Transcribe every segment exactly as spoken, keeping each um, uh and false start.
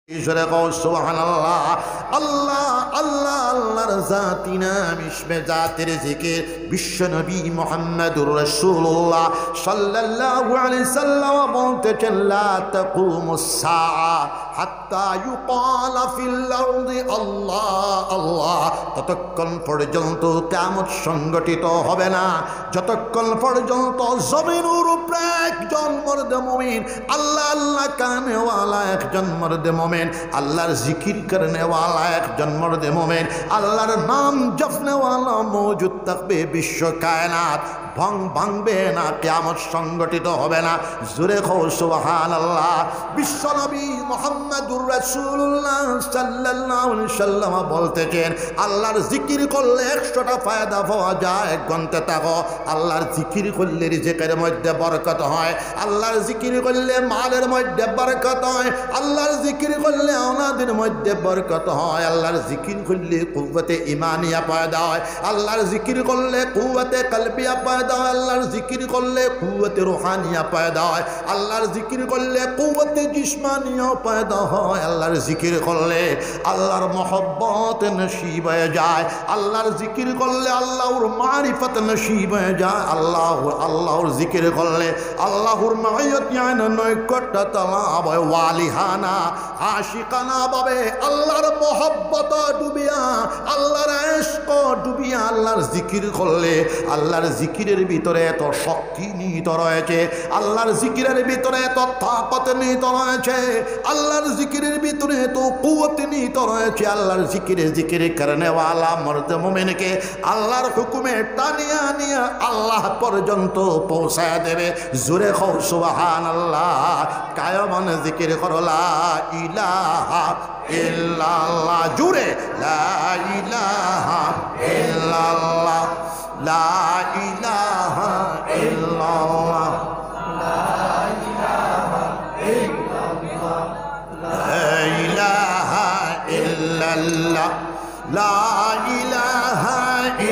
জোরে কও সুবহানাল্লাহ। আল্লাহ, আল্লাহ, আল্লাহর জাতি নাম, ইসমে জাতির জিকির। বিশ্বনবী মুহাম্মাদুর রাসূলুল্লাহ সাল্লাল্লাহু আলাইহি সাল্লাম বলতেছেন, "লা তাকুমুস সাআ হাত্তা ইউকালা ফিল আরদি আল্লাহ, আল্লাহ।" ততক্ষণ পর্যন্ত কিয়ামত সংঘটিত হবে না, যতক্ষণ পর্যন্ত জমিনর উপরে একজন মর্দে মুমিন আল্লাহ আল্লাহ কানেওয়ালা একজন মর্দে মোমেন, আল্লাহর জিকির করনেওয়ালা একজন মর্দে মোমেন, আল্লাহর নাম জপনেওয়ালা মওজুদ থাকবে। বিশ্ব কায়নাত ভং ভাঙবে না, কিয়ামত সংঘটিত হবে না। জোরে কও সুবহানাল্লাহ। বিশ্বনবী মুহাম্মাদুর রাসূলুল্লাহ সাল্লাল্লাহু আলাইহি সাল্লাম বলতেছেন, আল্লাহর জিকির করলে একশোটা ফায়দা পাওয়া যায়। গুনতে থাকো, আল্লাহর জিকির করলে রিজিকের মধ্যে বরকত হয়, আল্লাহর জিকির করলে মালের মধ্যে বরকত হয়, আল্লাহর জিকির করলে আওলাদের মধ্যে বরকত হয়, আল্লাহর জিকির করলে কুওয়াতে ইমানিয়া পয়দা হয়, আল্লাহর জিকির করলে কুওয়াতে কলবিয়া পয়দা হয়, আল্লাহর জিকির করলে কুওয়াতে রুহানিয়া পয়দা হয়, আল্লাহর জিকির করলে কুওয়াতে জিসমানিয়া পয়দা হয়, আল্লাহর জিকির করলে আল্লাহর মহব্বত নসিব হয়ে যায়, আল্লাহর জিকির করলে আল্লাহর মারিফত নসিব হয়ে যায়, আল্লাহ, আল্লাহর জিকির করলে আল্লাহর মাইয়ত, ইয়ানি নৈকট্যতা লাভ হয়। ওয়ালিহানা, আশিকানা ভাবে আল্লাহর মহব্বত ডুবিয়া, আল্লাহর ইশক ডুবিয়া আল্লাহর জিকির করলে আল্লাহর জিকিরের ভিতরে এত শক্তি নিহিত রয়েছে, আল্লাহর জিকিরের ভিতরে এত তাকত নিহিত রয়েছে, আল্লাহর জিকিরের ভিতরে এত কুওয়াত নিহিত রয়েছে। আল্লাহর জিকিরে জিকির করনেওয়ালা মর্দে মুমিনকে আল্লাহর হুকুমে টানিয়া নিয়া আল্লাহ পর্যন্ত পৌঁছায় দেবে। জোরে কও সুবহানাল্লাহ। কায়মন জিকির করো লা ইলাহা ইল্লাল্লাহ। জোরে লা ইলাহা ইল্লাল্লাহ, লা ইলাহা ইল্লাল্লাহ, লা ইলাহা ইল্লাল্লাহ, লা ইলাহা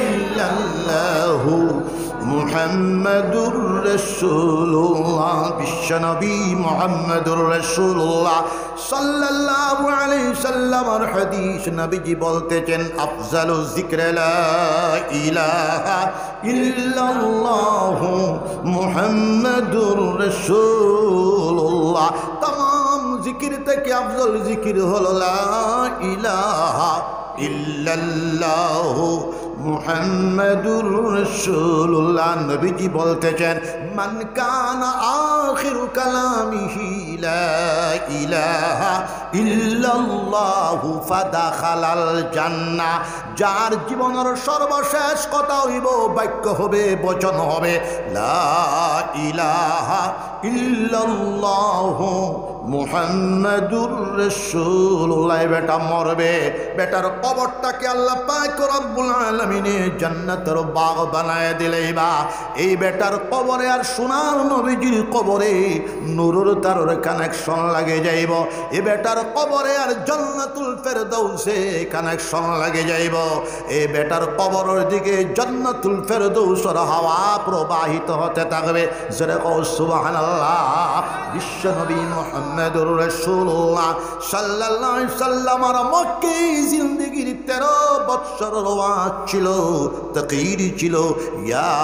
ইল্লাল্লাহু মুহাম্মাদুর রাসূলুল্লাহ। বিশ্বনবী মুহাম্মাদুর রাসূলুল্লাহ সাল্লাল্লাহু আলাইহি সাল্লামর হাদিস, নবীজি বলতেছেন, আফজালু যিকরি লা ইলাহা ইল্লাল্লাহু মুহাম্মাদুর রাসূলুল্লাহ। তামাম জিকির থেকে আফজল জিকির হলো লা ইলাহা ইল্লাল্লাহু মুহাম্মাদুর রাসূলুল্লাহ। নবীজি বলতেছেন, মান কানা আখিরু কালামিহি লা ইলাহা ইল্লাল্লাহু ফাদাখালাল জান্নাহ। যার জীবনের সর্বশেষ কথা হইব, বাক্য হবে, বচন হবে, লা ইলাহা ইল্লাল্লাহু মুহাম্মাদুর রাসূলুল্লাহ। এই বেটা মরবে, বেটার কবরটাকে আল্লাহ পাক রব্বুল আলামিনে জান্নাতের বাগ বানায় দিলেইবা। এই বেটার কবরে আর সোনার নবীজির কবরে নূরর তারর কানেকশন লাগে যাইব। এই বেটার কবরে আর জান্নাতুল ফেরদাউসে কানেকশন লাগে যাইব। এই বেটার কবরের দিকে জান্নাতুল ফেরদাউসর হাওয়া প্রবাহিত হতে থাকবে। জোরে কও সুবহানাল্লাহ। বিশ্বনবী মুহাম্মাদুর রাসূলুল্লাহ সাল্লাল্লাহু আলাইহি সাল্লামর মক্কি জিন্দেগির তেরো বৎসরর ওয়াজ ছিল, তকরির ছিল, ইয়া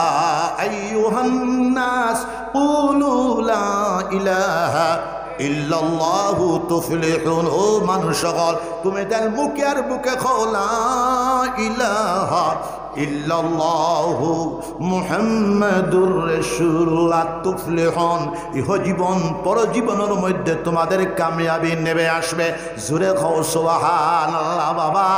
আইয়ুহান নাস কুলু লা ইলাহা ইল্লাল্লাহু তুফলিহুন। ও মানুষ সকল, তুমি তার মুখে আর বুকে কও লা ইলাহা ইল্লাল্লাহু মুহাম্মাদুর রাসূলুল্লাহ তুফলিহুন। ইহজীবন পরজীবনের মধ্যে তোমাদের কামিয়াবি নেমে আসবে। জোরে কও সুবহানাল্লাহ। বাবা,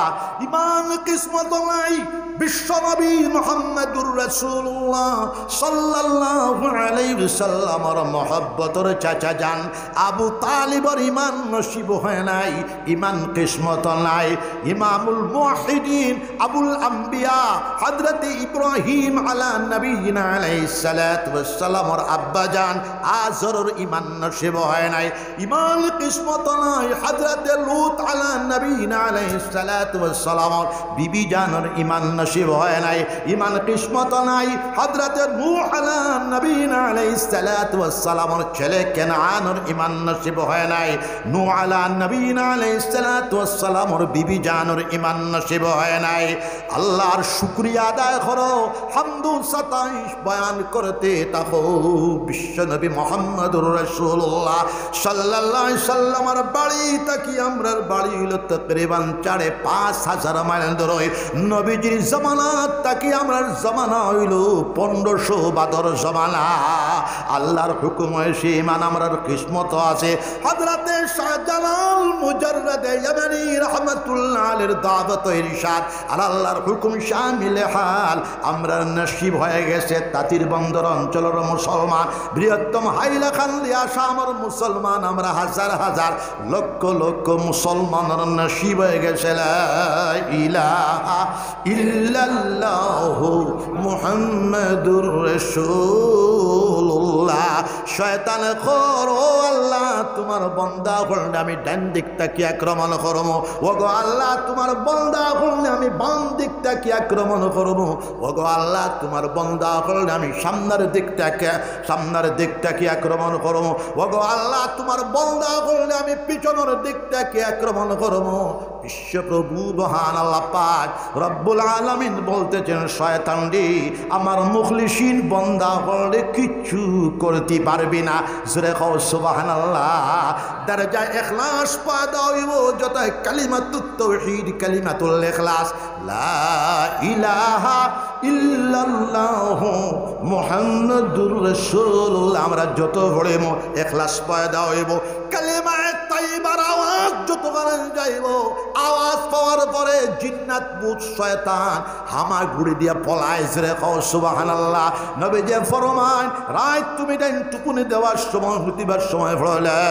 ইমান কিসমত নাই। বিশ্বনবী মুহাম্মাদুর রাসূলুল্লাহ সাল্লাল্লাহু আলাইহি ওয়াসাল্লামর মহব্বতর চাচা যান আবু তালিবর ইমান নসিব হয় নাই, ইমান কিসমত নাই। ইমামুল মুওয়াহহিদিন আবুল আম্বিয়া হযরতে ইব্রাহিম আলা নবিয়িনা আলাইহিস সালাতু ওয়াস সালামর আব্বা যান আজরর ইমান নসিব হয় নাই, ইমান কিসমত নাই। হযরতে লূত আলা নবিয়িনা আলাইহিস সালাতু ওয়াস সালামর বিবি জানর ইমান নসিব হয় নাই, ইমান কিসমত নাই। হযরতে নূহ আলা নবীনা আলাইহিস সালাতু ওয়াস সালামর ছেলে কেনানর ইমান নসিব হয় নাই, নূহ আলা নবীনা আলাইহিস সালাতু ওয়াস সালামর বিবি জানর ইমান নসিব হয় নাই। আল্লাহর শুকরিয়া আদায় করো, হামদু সাতাইশ বয়ান করতে থাকো। বিশ্বনবী মুহাম্মদুর রাসূলুল্লাহ সাল্লাল্লাহু আলাইহি সাল্লামর বাড়ি থাকি আমরার বাড়ি অইলো তকরিবান সাড়ে পাঁচ হাজার মাইল দূরই। নবীজির জমানাত থাকি আমরার জমানা অইলো পনেরোশো বাদর জমানা। আল্লাহর হুকুম অইছে, ইমান আমরার কিসমত আছে। হযরতে শাহজালাল মুজাররদে ইয়ামানি রহমাতুল্লাহ আলাইহির দাওয়াত ও ইরশাদ আর আল্লাহর হুকুম শামিলে হাল আমরার নসিব হয়ে গেছে। তাঁতির বন্দর অঞ্চলর মুসলমান, বৃহত্তম হাইলাকান্দি আসামর মুসলমান, আমরা হাজার হাজার লক্ষ লক্ষ মুসলমানর নসিব হয়ে গেছে লা ইলাহা ইল্লাল্লাহু মুহাম্মাদুর রাসূলুল্লাহ। শয়তানে কর, "ও আল্লাহ, তুমার বন্দা অকলরে আমি ডাইন দিক থাকি আক্রমণ করমু, ওগো আল্লাহ, তুমার বন্দা অকলরে আমি বাম দিক থাকি আক্রমণ করমু, ওগো আল্লাহ, তুমার বন্দা অকলরে আমি সামনের দিক থাকি, সামনের দিক থাকি আক্রমণ করমু, ওগো আল্লাহ, তুমার বন্দা অকলরে আমি পিছনের দিক থাকি আক্রমণ করমু।" বিশ্বপ্রভু মহান আল্লাহ পাক রব্বুল আলামিন বলতেছেন, "শয়তান রে, আমার মুখলিসিন বন্দা অকলরে কিচ্ছু করতে পারবি না।" জোরে কও সুবহানাল্লাহ। দরজা ইখলাস পয়দা অইবো, যত কালিমাতুত তাওহীদ, কালিমাতুল ইখলাস, লা ইলাহা ইল্লাল্লাহু মুহাম্মাদুর রাসূলুল্লাহ। আমরা যত পড়িমু, ইখলাস পয়দা অইবো। কালিমায়ে তাইয়্যিবার আওয়াজ যত কানে যাইবো, আওয়াজ পাওয়ার পরে জিন্নাত, ভূত, শয়তান হামাগুড়ি দিয়া পলায়। জোরে কও সুবহানাল্লাহ। নবীজি ফরমাইন, রাইত তুমি ডাইন টুকুনি দেওয়ার সময়, হুতিবার সময় পড়ো, লা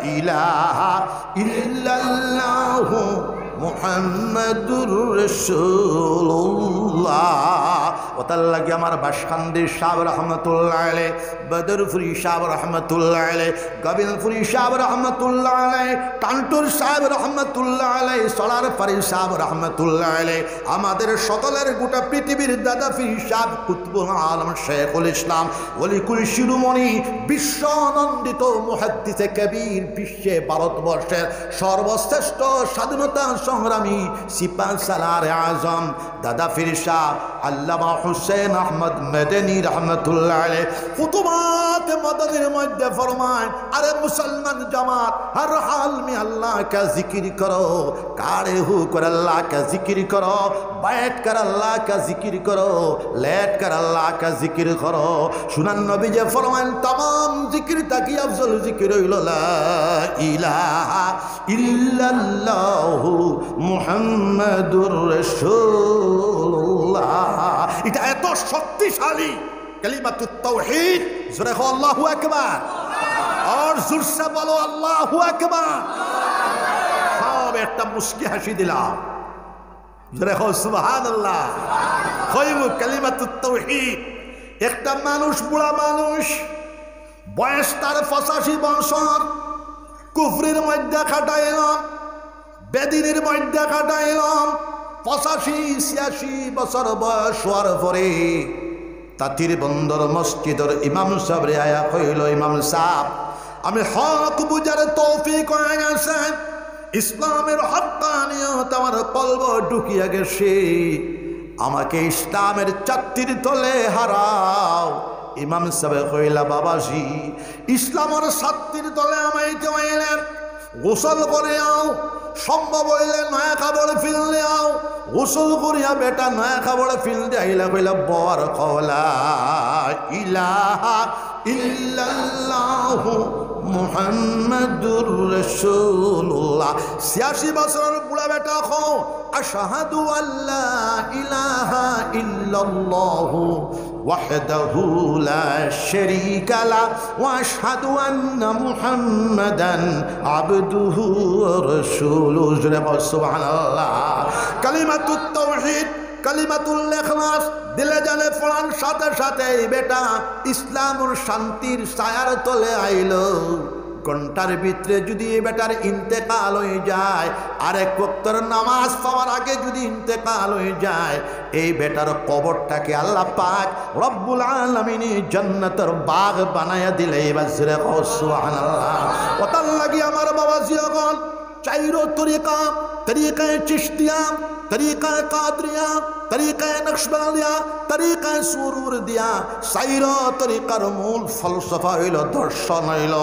ইলাহা ইল্লাল্লাহু মুহাম্মাদুর রাসূলুল্লাহ। ওটার লাগি আমার বাসকান্দি সাহেব রহমতুল্লাহ আলাইহি, বদরপুরি সাহেব রহমতুল্লাহ আলাইহি, গোবিন্দপুরি সাহেব রহমতুল্লাহ আলাইহি, টান্টুর সাহেব রহমতুল্লাহ আলাইহি, সলারপাড়ি সাহেব রহমতুল্লাহ আলাইহি, আমাদের সকলের গোটা পৃথিবীর দাদা পীর সাহেব কুতুবুল আলম শেখুল ইসলাম, অলিকুল শিরোমণি, বিশ্ব আনন্দিত মুহাদ্দিসে কবির, বিশ্বে ভারতবর্ষের সর্বশ্রেষ্ঠ স্বাধীনতা সংগ্রামী সিপাহ সালার আজম দাদা পীর সাহেব আল্লামা হুসেন আহমদ মেদেনী রহমতুল্লাহ আলাইহি ফুতুহাতে মাদানির মধ্যে ফরমাইন, আরে মুসলমান জামাত, হর হাল মে আল্লাহ কা জিকির করো, খাড়ে হো কর আল্লাহ কা জিকির করো, बैठ कर अल्लाह का जिक्र करो, लेट कर अल्लाह का जिक्र करो। সোনার নবীজি ফরমাইন, তামাম জিকির থাকি আফজল জিকির অইলো লা ইলাহা ইল্লাল্লাহু মুহাম্মাদুর রাসূলুল্লাহ। ইটা এত শক্তিশালী কালিমাতুত তাওহীদ, জোরে কও আল্লাহু আকবার। আর জোরসে বলো আল্লাহু আকবার। সব একটা মুস্কি হাসি দিলাম। জোরে কও সুবহানাল্লাহ। কইমু কালিমাতুত তাওহীদ। একটা মানুষ, বুড়া মানুষ, বয়স তার পঁচাশি বছর, কুফরির মধ্যে কাটাইলাম, বেদিনির মধ্যে কাটাইলাম। পঁচাশি ছিয়াশি বছর বয়স হওয়ার পরে তাঁতির বন্দর মসজিদর ইমাম সাহেবরে আয়া কইলো, ইমাম সাহেব, আমি হক বুঝার তৌফিক হয়ে গেছে, ইসলামের হক্কানিয়ত আমার কলবো ঢুকিয়া গেছে, আমাকে ইসলামের ছাতির তলে হারাও। ইমাম সাহেবে কইলা, বাবাজি, ইসলামের ছাতির তলে হামাইতে অইলে গোসল করিয়াও, সম্ভব অইলে নয়া কাপড় পিন্দিয়াও। গোসল করিয়া বেটা নয়া কাপড় পিন্দিয়া আইলা, কইলা, বর কও লা ইলাহা ইল্লাল্লাহু মুহাম্মাদুর রাসূলুল্লাহ। ছিয়াশি বছরের বুড়া বেটা কও, আশহাদু আল্লা ইলাহা ইল্লাল্লাহু ওয়াহদাহু লা শারীকা লাহ ওয়া আশহাদু আন্না মুহাম্মাদান আবদুহু ওয়া রাসূলুহু। জোরে বল, সুবহানাল্লাহ। কালিমাতুত তাওহীদ, কালিমাতুল ইখলাস দিলে জানে পড়ার সাথে সাথে এই বেটা ইসলামর শান্তির ছায়ার তলে আইলো। ঘন্টার ভিতরে যদি এই বেটার ইন্তেকাল হয়ে যায়, আরেক ওয়াক্তর নামাজ পাওয়ার আগে যদি ইন্তেকাল হয়ে যায়, এই বেটার কবরটাকে আল্লাহ পাক রব্বুল আলামিনে জান্নাতের বাগ বানাইয়া দিলে। এবার জোরে কও সুবহানাল্লাহ। ওটার লাগি আমার বাবা জিয়াগণ, চাইরো তরিকা, তরিকায়ে চিশতিয়া, তরিকায়ে কাদরিয়া, তরিকায়ে নকশবন্দিয়া, তরিকায়ে সুরুরদিয়া, চাইরো তরিকার মূল ফলসফা হইল, দর্শন হইল,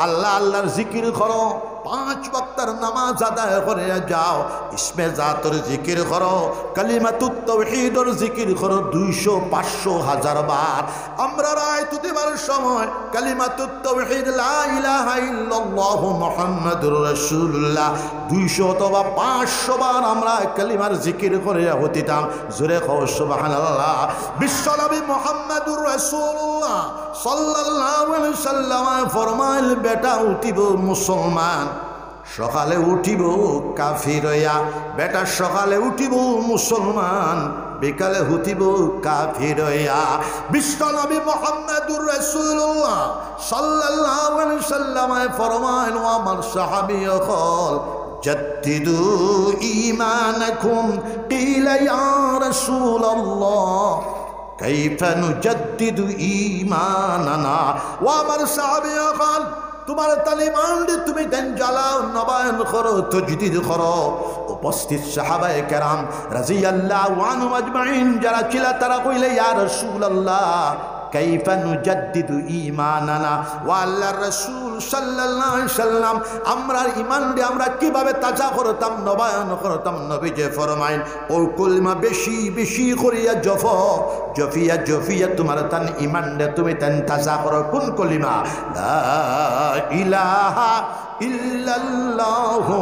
আল্লাহ আল্লাহর জিকির করো, পাঁচ ওয়াক্তর নামাজ আদায় করিয়া যাও, ইসমে জাতর জিকির করো, কালিমাতুত তাওহীদর জিকির করো, দুইশো, পাঁচশো, হাজার বার। আমরা রাইত উঠিবার সময় কালিমাতুত তাওহীদ লা ইলাহা ইল্লাল্লাহু মুহাম্মাদুর রাসূলুল্লাহ দুইশো অথবা পাঁচশো বার আমরা কালিমার জিকির করিয়া উঠিতাম। জোরে কও সুবহানাল্লাহ। বিশ্বনবী মুহাম্মাদুর রাসূলুল্লাহ সাল্লাল্লাহু আলাইহি সাল্লামে ফরমাইল, বেটা উঠিব মুসলমান, সকালে উঠিব কাফির হইয়া। বেটা সকালে উঠিব মুসলমান, বিকালে উঠিব কাফির হইয়া। বিশ্বনবী মুহাম্মাদুর রাসূলুল্লাহ সাল্লাল্লাহু আলাইহি সাল্লামে ফরমাইল, ও আমার সাহাবী অকল, জাদ্দিদু ঈমানাকুম। কিলা ইয়া রাসূলুল্লাহ, কাইফা নুজাদ্দিদু ঈমানানা? ও আমার সাহাবী অকল, তুমার তান ইমানরে তুমি তান জ্বালাও, নবায়ন করো, তজদিদ করো। উপস্থিত সাহাবায়ে কেরাম রাদিয়াল্লাহু আনহুম আজমাইন যারা ছিলা, তারা কইলে, ইয়া রাসূলুল্লাহ, কাইফা নুজাদ্দিদু ঈমানানা? ও আল্লাহর রাসূল সাল্লাল্লাহু আলাইহি সাল্লাম, আমরার ইমানরে আমরা কিভাবে তাজা করতাম, নবায়ন করতাম? নবীজি ফরমাইন, ও কলিমা বেশি বেশি করিয়া জপো, জপিয়া জপিয়া তুমার তান ইমানরে তুমি তান তাজা করো। কোন কলিমা? লা ইলাহা ইল্লাল্লাহু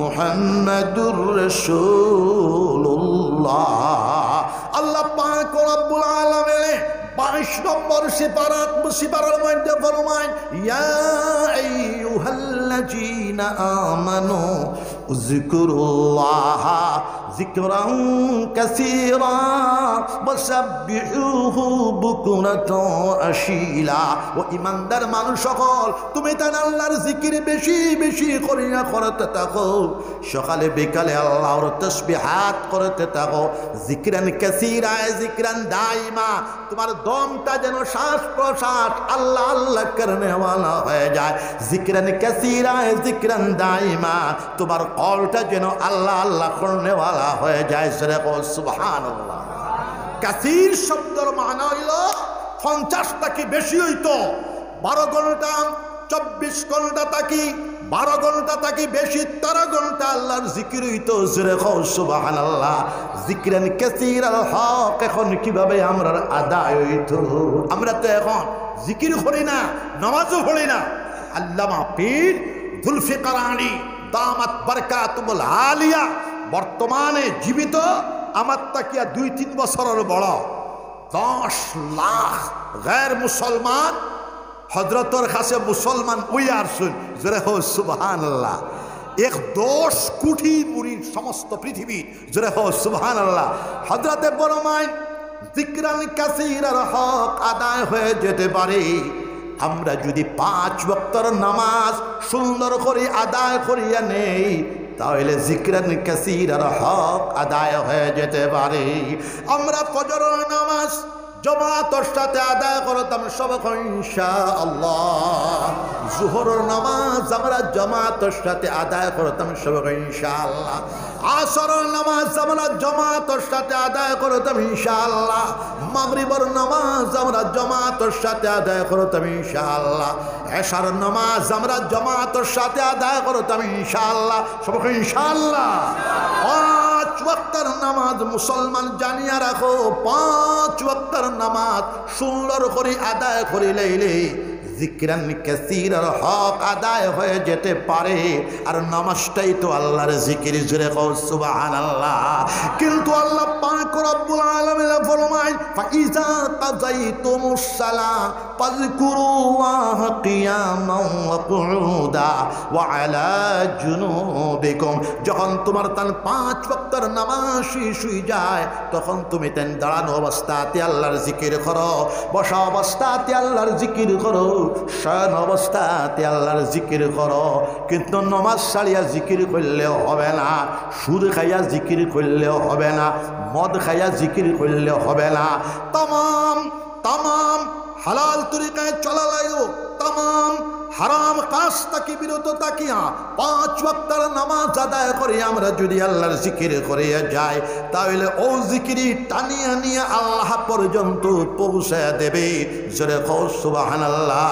মুহাম্মাদুর রাসূলুল্লাহ। আল্লাহ পাক রব্বুল আলামিনে বাইশ নম্বর সিপারাত, সিপারার মধ্যে ফরমাইন, ইয়া আইয়ুহাল্লাযীনা আমানু উযকুরুল্লাহা যিকরান কাসীরা ওয়া সাব্বিহুহু বুকরাতাও ওয়া আসীলা। ও ঈমানদার মানুষ অকল, তুমি তান আল্লাহর জিকির বেশি বেশি করিয়া করতে থাকো, সকালে বিকালে আল্লাহর তাসবিহাত করতে থাকো। যিকরান কাসীরা, যিকরান দাইমা, তুমার দমটা যেন শ্বাস প্রশ্বাস আল্লাহ আল্লাহ করনেওয়ালা হয়ে যায়। যিকরান কাসীরা, যিকরান দাইমা, তুমার কলটা যেন আল্লাহ আল্লাহ করনেওয়ালা হয়ে যায়। জোরে কও সুবহানাল্লাহ। কাসীর শব্দর মানা হইল পঞ্চাশ থাকি বেশি হইতো, বারো ঘন্টা, চব্বিশ ঘন্টা থাকি, বারো ঘন্টা থাকি বেশি, তেরো ঘন্টা আল্লাহর জিকির হইতো। জোরে কও সুবহানাল্লাহ। যিকরান কাসীরাল হক এখন কিভাবে আমরার আদায় হইতো? আমরা তো এখন জিকির করি না, নামাজও পড়ি না। আল্লামা পীর জুলফিকার আলী দামাত বারকাতুহুমুল আলিয়া বর্তমানে জীবিত, আমার থাকিয়া দুই তিন বছরর বড়। দশ লাখ গের মুসলমান হজরতর কাছে মুসলমান অইয়া আরছইন। জোরে কও সুবহানাল্লাহ। এক দশ কোটি মুরিদ সমস্ত পৃথিবীর। জোরে কও সুবহানাল্লাহ। হজরতে ফরমাইন, যিকরান কাসীরার হক আদায় হয়ে যেতে পারে। আমরা যদি পাঁচ ওয়াক্তর নামাজ সুন্দর করি আদায় করিয়া নেই, তাহলে যিকরান কাসীরার হক আদায় হয়ে যেতে পারে। আমরা ফজরর নামাজ জামাতর সাথে আদায় করতাম সব ইনশাআল্লাহ। জোহরর নামাজ আমরা জামাতর সাথে আদায় করতাম সব ইনশাআল্লাহ। আসরর নামাজ আমরা জামাতর সাথে আদায় করতাম ইনশাআল্লাহ। মাগরিবর নামাজ আমরা জামাতর সাথে আদায় করতাম ইনশাআল্লাহ। এশার নামাজ আমরা জামাতর সাথে আদায় করতাম ইনশাআল্লাহ। সব ইনশাআল্লাহ। পাঁচ ওয়াক্তর নামাজ মুসলমান জানিয়া রাখো, পাঁচ ওয়াক্তর নামাজ সুন্দর করি আদায় করি লইলে যিকরান কাসীরার হক আদায় হয়ে যেতে পারে। আর নামাজটাই তো আল্লাহর জিকির, জোরে কও সুবহানাল্লাহ। কিন্তু আল্লাহ পাক রব্বুল আলামিন ফরমায়, ফাইজা কাযাইতুমুস সালাহ ফাযকুরুল্লাহা কিয়ামান ওয়া কুউদা ওয়া আলা জুনুবিকুম। যখন তুমার তান পাঁচ ওয়াক্তর নামাজ শেষ হয়ে যায়, তখন তুমি তান দাঁড়ানো অবস্থাতে আল্লাহর জিকির করো, বসা অবস্থাতে আল্লাহর জিকির করো, শয়ন অবস্থাতে আল্লাহর জিকির করো, কিন্তু নমাজ ছাড়িয়া জিকির করলে হবে না, সুদ খাইয়া জিকির করলে হবে না, মদ খাইয়া জিকির করলে হবে না। তামাম, তামাম হালাল তরিকায় চলা লাগবো, তামাম হারাম কাজ থাকি বিরত থাকিয়া পাঁচ ওয়াক্তর নামাজ আদায় করি আমরা যদি আল্লাহর জিকির করিয়া যাই, তাহলে ও জিকিরি টানিয়া নিয়া আল্লাহ পর্যন্ত পৌঁছায় দেবে। জোরে কও সুবহানাল্লাহ।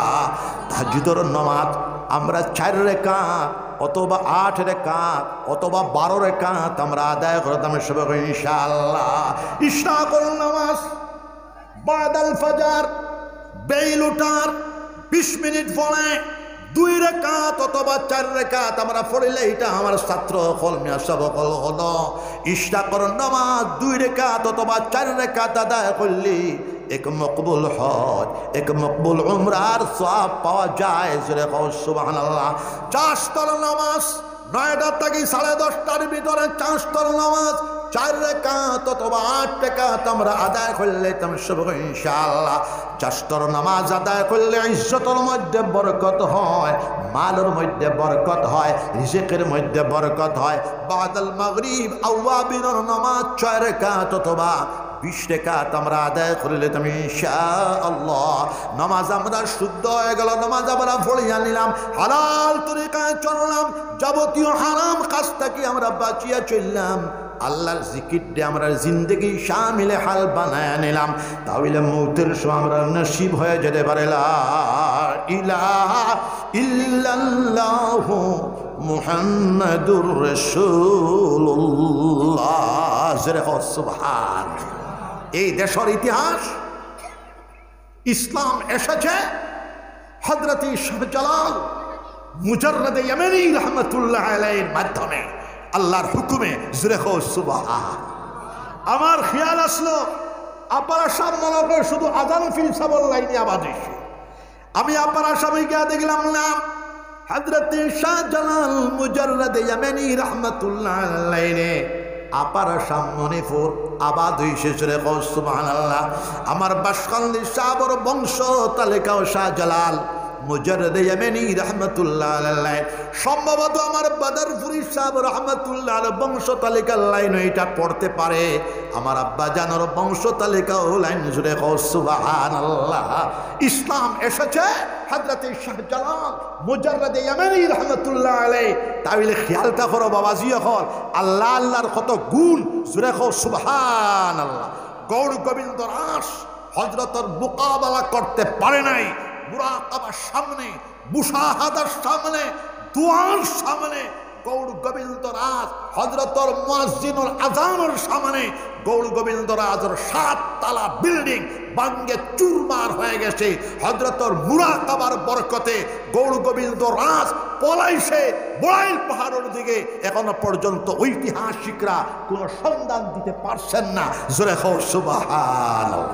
তাহাজ্জুদর নামাজ আমরা চার রেকাত অথবা আট রেকাত অথবা বারো রেকাত আমরা আদায় করতাম সবাই ইনশাআল্লাহ। ইশরাকর নামাজ বাদাল ফাজার, বেইল উঠার বিশ মিনিট পরে দুই রেকাত অথবা চার রেকাত আমরা পড়িলে, এটা আমার ছাত্র অকল, মিয়া সাব অকল হলো, ইশরাকর নামাজ দুই রেকাত অথবা চার রেকাত আদায় করলে এক মকবুল হজ, এক মকবুল উমরার সওয়াব পাওয়া যায়। জোরে কও সুবহানাল্লাহ। চাষতর নামাজ নয়টা থাকি সাড়ে দশটার ভিতরে চাষতর নামাজ চার রেকাত অথবা আট রেকাত আমরা আদায় করলে তাম সব ইনশাআল্লাহ। চাষতর নামাজ আদায় করলে ইজ্জতর মধ্যে বরকত হয়, মালর মধ্যে বরকত হয়, রিজিকের মধ্যে বরকত হয়। বাদাল মাগরিব আওয়াবিনর নামাজ ছয় রেকাত অথবা বিশ রেকাত আমরা আদায় করলে তাম ইনশাআল্লাহ। নামাজ আমরা শুদ্ধ হয়ে গেল, নামাজ আমরা পড়িয়া নিলাম, হালাল তরিকায় চললাম, যাবতীয় হারাম কাজ থাকি আমরা বাঁচিয়া চললাম, আল্লাহর জিকিরটা আমরা জিন্দেগি শামিলে হাল বানায় নিলাম, তাহলে মৌতের সময় আমরা নসিব হয়ে যেতে পারে লা ইলাহা ইল্লাল্লাহু মুহাম্মাদুর রাসূলুল্লাহ। জোরে কও সুবহান। এই দেশর ইতিহাস, ইসলাম এসেছে হযরত শাহজালাল মুজাররদে ইয়েমেনি রহমতুল্লাহ আলাইহির মাধ্যমে, আল্লাহর হুকুমে। জোরে কও সুবহান। আমার খেয়াল আসলো, আপার আসাম মনে করে শুধু আজান ফিল সাবর লাইনে আবাদ হইছে। আমি আপার আসামে গিয়া দেখলাম না, হযরত শাহজালাল মুজাররদে ইয়েমেনি রহমতুল্লাহ আলাইহি আপার আসাম মণিপুর আবাদ হইছে। জোরে কও সুবহানাল্লাহ। আমার বাসকান্দি সাবর বংশ তালিকাও শাহজালাল মুজাররদে ইয়েমেনি রহমতুল্লাহ আলাইহি। সম্ভবত আমার বাদারপুরি সাব রহমতুল্লাহ আলাইহি বংশ তালিকার লাইন এটা পড়তে পারে। আমার আব্বা জানর বংশ তালিকাও লাইন। জোরে কও সুবহানাল্লাহ। ইসলাম এসেছে হযরত শাহজালাল মুজাররদে ইয়েমেনি রহমতুল্লাহ আলাইহি। তাহলে খেয়ালটা করো বাবাজি, এখন আল্লাহ আল্লাহর কত গুণ। জোরে কও সুবহানাল্লাহ। গৌর গোবিন্দ রাস হযরতর মোকাবেলা করতে পারে নাই। মুরাকাবার সামনে, মুশাহাদার সামনে, দোয়ার সামনে গৌর গোবিন্দ রাস হযরতর মুয়াজ্জিনুল আজানর সামনে গৌর গোবিন্দ রাসর সাত তালা বিল্ডিং ভাঙ্গে চুরমার হয়ে গেছে। হযরতর মুরাকাবার বরকতে গৌর গোবিন্দ রাস পলাইছে বড়াইল পাহাড়র দিকে। এখনো পর্যন্ত ঐতিহাসিকরা কোনো সন্ধান দিতে পারছেন না। জোরে কও সুবহানাল্লাহ।